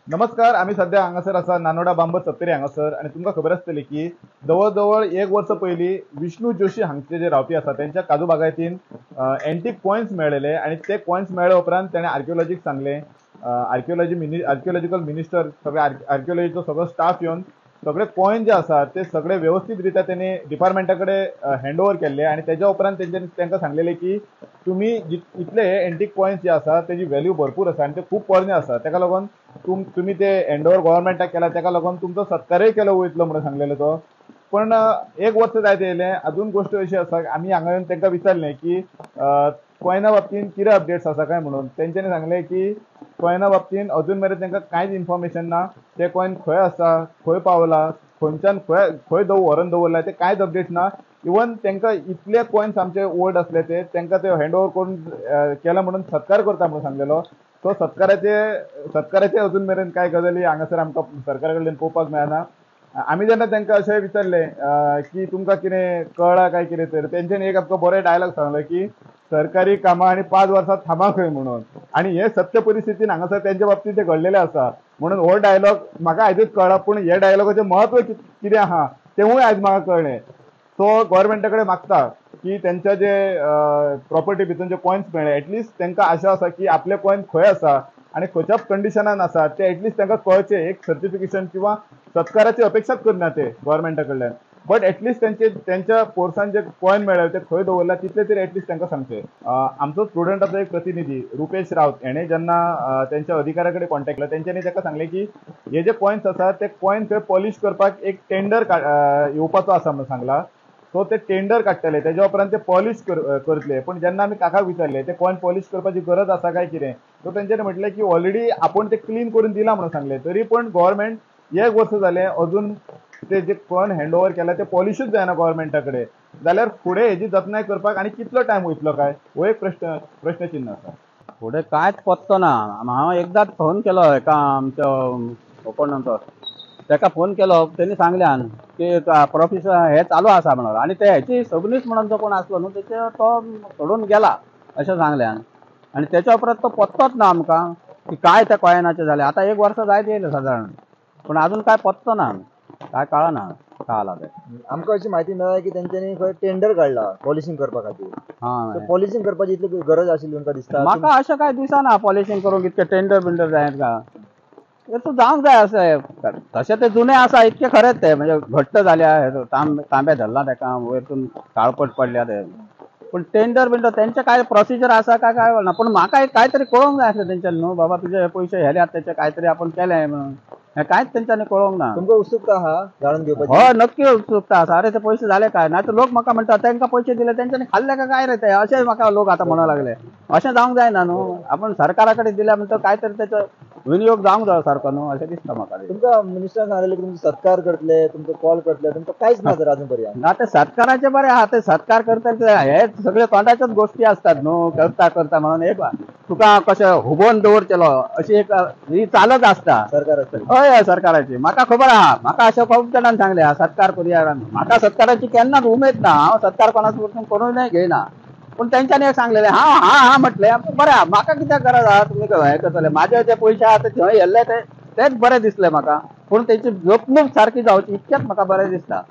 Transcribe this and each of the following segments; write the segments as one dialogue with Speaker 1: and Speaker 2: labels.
Speaker 1: नमस्कार, आमी सध्या हांगासर आसा नानोडा बांबर सत्तरी हांगासर आनी तुमकां खबर आसतली की जवळ जवळ एक वर्स पयलीं विष्णू जोशी हांगचे जे रावपी आसा तेंच्या काजू बागायतीन एन्टीक कॉयन्स मेळ्ळेले आनी ते कॉयन्स मेळ्ळे उपरांत तेणें आर्किओलॉजीक सांगलें. आर्किओलॉजिकल मिनिस्टर सगळे आर्किओलॉजीचो सगळो स्टाफ येवन सगळे कॉयन जे आसा ते सगळे व्यवस्थीत रित्या तेणी डिपार्टमेंटा कडेन हँड ओवर केल्ले आनी तेज्या उपरांत तेंच्यांनी तांकां सांगलेलें की तुमी इतले हे एन्टीक कॉयन्स जे आसा तेजी व्हॅल्यू भरपूर आसा आनी ते खूब पोरणे आसा, तेका लागून तुमी ते हँड ओवर गव्हर्मेंटाक केला तेका लागून तुमचो सत्कारय केलो वयतलो म्हणून सांगलेलो तो. पण एक वर्स जायत येयलें, अजून गोश्ट अशी आसा आमी हांगा येवन तांकां विचारलें की कॉयना बाबतीन कितें अपडेट्स आसा काय म्हणून. तेंच्यांनी सांगलें की कॉयना बाबतीन अजून मेरेन तांकां कांयच इन्फॉर्मेशन ना, ते कॉयन खंय आसा, खंय पावला, खंयच्यान खंय खंय व्हरून दवरला ते कांयच अपडेट्स ना. इवन तांकां इतले कॉयन्स आमचे ओल्ड आसले ते तांकां ते हँड ओवर करून केला म्हणून सत्कार करता म्हणून सांगलेलो. सो सत्काराचे अजून मेरेन कांय गजाली हांगासर आमकां सरकारा कडल्यान पळोवपाक मेळना. आमी जेन्ना तांकां अशें विचारलें की तुमकां कितें कळ्ळां काय कितें, तर तेंच्यांनी एक आमकां बरें डायलॉग सांगलो की सरकारी कामां आनी 5 वर्सां थांबा खंय म्हणून. आनी हे सत्य परिस्थितीन हांगासर तेंच्या बाबतींत तें घडलेलें आसा म्हणून हो डायलॉग म्हाका आयजूच कळ्ळा, पूण हे डायलॉगाचें म्हत्व कितें आहा तेंवूय आयज म्हाका कळ्ळें. सो गव्हर्मेंटा कडेन मागता की तेंच्या जे प्रॉपर्टी भितर जे कॉयन्स मेळ्ळे एटलिस्ट तांकां आशा आसा की आपले कॉयन खंय आसा आनी खंयच्या कंडिशनान आसा ते एटलिस्ट तांकां कळचें, एक सर्टिफिकेशन किंवा सत्काराची अपेक्षाच करना ते गव्हर्मेंटा कडल्यान, बट एटलिस्ट तेंच्या पोर्सान जे कॉयन मेळ्ळे ते खंय दवरला तितले तरी एटलिस्ट तांकां सांगचें. आमचो स्टुडंटाचो एक प्रतिनिधी रुपेश रावत हेणें जेन्ना तेंच्या अधिकाऱ्या कडेन कॉन्टेक्ट केलो तेंच्यांनी ताका सांगलें की हे जे कॉयन्स आसा ते कॉयन थंय पॉलिश करपाक एक टेंडर येवपाचो आसा म्हणून सांगला. सो ते टेंडर काडटले तेज्या उपरांत ते पॉलिश करतले. पूण जेन्ना आमी काकाक विचारले ते कॉयन पॉलिश करपाची गरज आसा काय कितें, सो तेंच्यांनी म्हटलें की ऑलरेडी आपूण ते क्लीन करून दिला म्हणून सांगलें. तरी पण गव्हर्मेंट एक वर्स जालें अजून ते जे कॉयन हँड ओवर केला ते पॉलिशूच जायना गव्हर्मेंटा कडेन, जाल्यार फुडें हेजी जतनाय करपाक आनी कितलो टायम वयतलो काय हो एक प्रश्नचिन्ह आसा.
Speaker 2: फुडें कांयच पत्तो ना. हांव एकदांच फोन केलो एका आमच्या ओपोनंटो, ताका फोन केलो, तेणी सांगल्यान की प्रोफेसर हे चालू आसा म्हणून, आनी ते हेची सबनीस म्हणून जो कोण आसलो न्हू तेचे तो सोडून गेला अशें सांगल्यान, आनी तेच्या उपरांत तो पत्तोच ना आमकां की काय त्या कॉयनाचें जालें. आतां एक वर्स जायत येयलें सादारण, पूण आजून काय पत्तो ना, काय कळना काय जाला तें.
Speaker 3: आमकां अशी म्हायती मेळ्ळा की तेंच्यांनी खंय टेंडर काडला पॉलिशींग करपा खातीर.
Speaker 2: हां,
Speaker 3: पॉलिशींग करपाची इतली गरज आशिल्ली तुमकां दिसता?
Speaker 2: म्हाका अशें काय दिसना पॉलिशींग करूंक इतकें टेंडर बिंडर जायत का, तो जावंक जाय अशें. तशें ते जुने आसा इतकें खरेंच ते म्हणजे घट्ट जाल्या, तांबे धरला तेका वयरतून काळपट पडल्या ते, पूण टेंडर बिंडर तेंचे काय प्रोसिजर आसा काय काय ना. पूण म्हाका काय तरी कळोवंक जाय आसलें तेंच्यानी न्हू बाबा तुजे हे पयशे हेल्यात तेचे काय तरी आपूण केलें म्हणून, हें कांयच तेंच्यांनी कळोवंक ना.
Speaker 3: तुमकां उत्सुकता आहा जाणून घेवपाची?
Speaker 2: हय, नक्की उत्सुकता आसा. अरे ते पयशे जाले काय ना, तर लोक म्हाका म्हणटा तेंकां पयशे दिले तेंच्यांनी खाल्ले काय काय रे ते, अशें म्हाका लोक आतां म्हणूंक लागले. अशें जावंक जायना न्हू, आपूण सरकारा कडेन दिल्या म्हणटा काय तरी तेचो विनियोग जावंक जाय सारको न्हू अशें दिसता म्हाका.
Speaker 3: तुमकां मिनिस्टरान सांगलें की तुमचो सत्कार करतले, तुमकां कॉल करतले, तुमकां कांयच ना तर अजून पर्यंत
Speaker 2: ना. ते सत्काराचे बरें आहा, ते सत्कार करतले हे सगळे तोंडाच्योच गोश्टी आसतात न्हू, करता करता म्हणून एक तुका कशें हुबोवन दवरचेलो अशी एक ही चालत आसता
Speaker 3: सरकार.
Speaker 2: हय हय, सरकाराची म्हाका खबर आहा. म्हाका अशें खूब जाणांनी सांगलें सत्कार करुया, म्हाका सत्काराची केन्नाच उमेद ना, हांव सत्कार कोणाच वचून करूनय घेयना. पूण तेंच्यांनी एक सांगलेलें हांव हां हां म्हटलें बरें आहा, म्हाका कित्याक गरज आहा तुमी हें करतले, म्हाजे जे पयशे आहा ते थंय येल्ले ते तेच बरें दिसलें म्हाका, पूण तेची जपणूक सारकी जावची इतकेंच म्हाका बरें दिसता.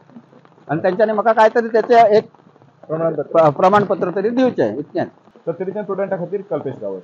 Speaker 2: आनी तेंच्यांनी म्हाका काय तरी तेचें एक प्रमाणपत्र तरी दिवचें इतकेंच.
Speaker 1: सत्तरीच्या स्टुडंटा खातीर कल्पेश गांवस.